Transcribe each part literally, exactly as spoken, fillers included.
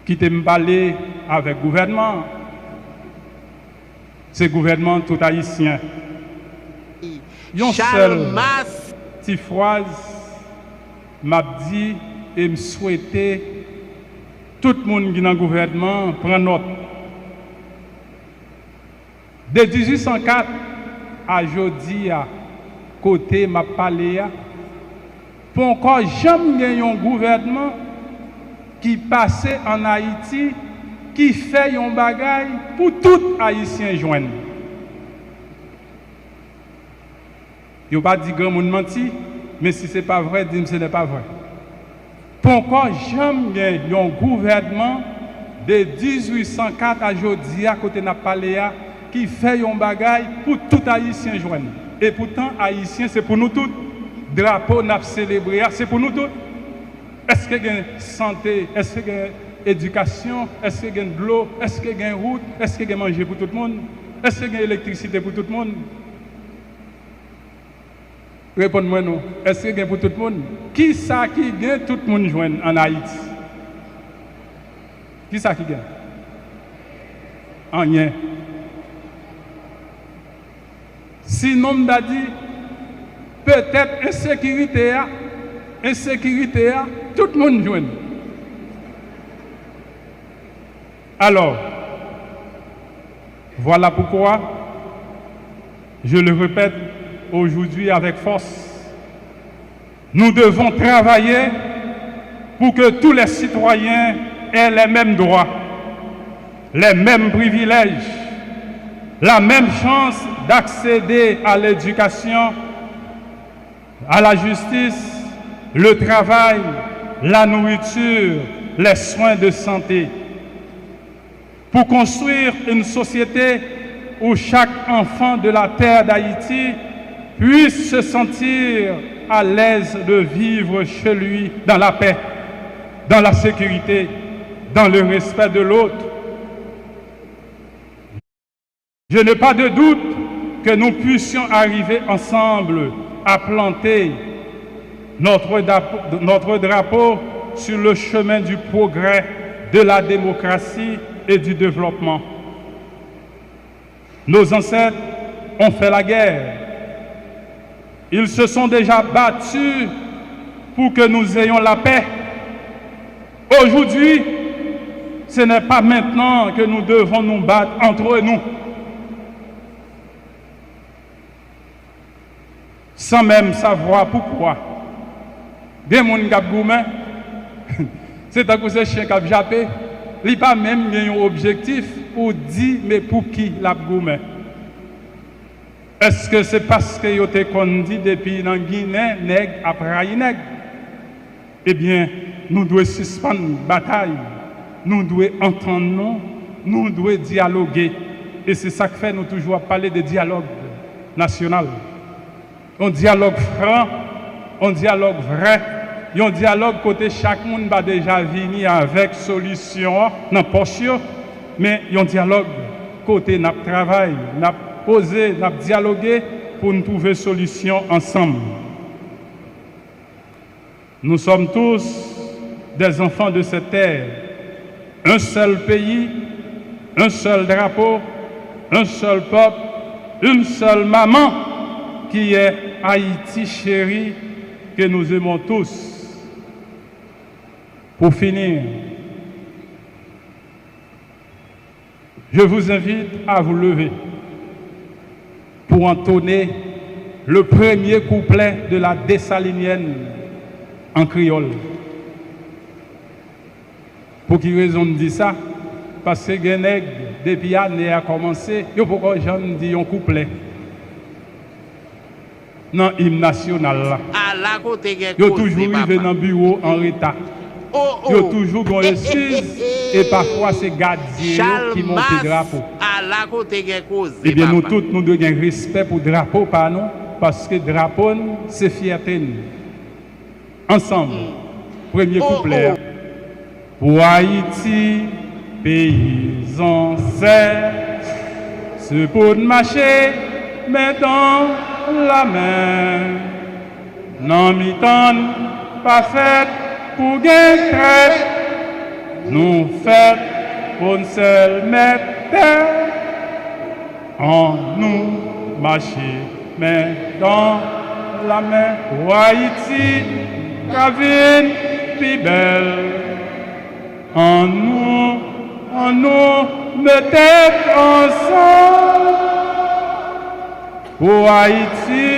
Kite m pale avèk gouvènman an. Se gouvènman tout Ayisyen. Yon sèl ti fraz m ap di e m swete tout moun ki nan gouvènman an pran nòt. De dizuit san kat a jodi a, kote m ap pale a, ponkò janm gen yon gouvènman ki pase ann Ayiti ki fè yon bagay pou tout Ayisyen jwenn. Yo pa di granmoun manti, men si se pa vrè, di m se nè pa vrè. Ponkò janm gen yon gouvènman de dizuit san kat a jodi a kote n ap pale a ki fè yon bagay pou tout Ayisyen jwenn. Epoutan, Ayisyen se pou nou tout. Drapo n ap selebre a se pou nou tout. Èske gen sante? Èske gen edikasyon? Èske gen dlo? Èske gen wout? Èske gen manje pou tout moun? Èske gen elektrisite pou tout moun? Reponn mwen non. Èske gen pou tout moun? Kisa ki gen tout moun jwenn ann Ayiti? Kisa ki gen? Anyen. Sinon m ta di, petèt ensekirite a, ensekirite a, tout moun jwenn. Alors, voilà pourquoi, je le répète aujourd'hui avec force, nous devons travailler pour que tous les citoyens aient les mêmes droits, les mêmes privilèges, la même chance d'accéder à l'éducation, à la justice, le travail, la nourriture, les soins de santé. Pour construire une société où chaque enfant de la terre d'Haïti puisse se sentir à l'aise de vivre chez lui dans la paix, dans la sécurité, dans le respect de l'autre. Je n'ai pas de doute que nous puissions arriver ensemble à planter notre, dap- notre drapeau sur le chemin du progrès, de la démocratie et du développement. Nos ancêtres ont fait la guerre. Ils se sont déjà battus pour que nous ayons la paix. Aujourd'hui, ce n'est pas maintenant que nous devons nous battre entre nous, sans même savoir pourquoi. Gen moun k ap goumen, se tankou se chen k ap jape, li pa menm gen yon objektif pou di men pouki l ap goumen. Èske se paske yo te konn di depi nan Ginen nèg ap rayi nèg? Ebyen, nou dwe sispann batay, nou dwe antann nou, nou dwe dyaloge. E se sa k fè nou toujou ap pale de dyalòg nasyonal. Yon dyalòg fran, yon dyalòg vrè, yon dyalòg kote chak moun pa deja vini avèk solisyon an nan pòch yo, men yon dyalòg kote n ap travay, n ap poze, n ap dyaloge pou n twouve solisyon ansanm. Nous sommes tous des enfants de cette terre. Un seul pays, un seul drapeau, un seul peuple, une seule maman qui est Haïti chérie que nous aimons tous. Pour finir, je vous invite à vous lever pour entonner le premier couplet de la Dessalinienne en créole. Pou ki rezon m di sa? Paske gen nèg, depi ane a kòmanse, yo poko janm di yon kouplè nan im nasyonal la. Ala kote gen koze, papa. Yo toujou rive nan biwo an reta. Oh, oh. Yo toujou gon eskiz, e pafwa se gadyen yo ki monte drapo. Ala kote gen koze, papa. Ebyen, nou tout, nou dwe gen respè pou drapo pa nou, paske drapo n, se fyète n. Ansanm, premye kouplè a. Pou Ayiti, peyi zansèt, se pou n mache, men dan la men. Nan mitan n, pa fèt pou gen trèt. Nou fèt pou n sèl mèt tè. Annou mache men dan la men pou Ayiti ka vin pi bèl. Annou, annou met tèt ansanm pou Ayiti,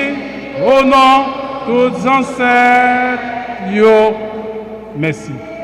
o non tout zansèt yo. Mèsi.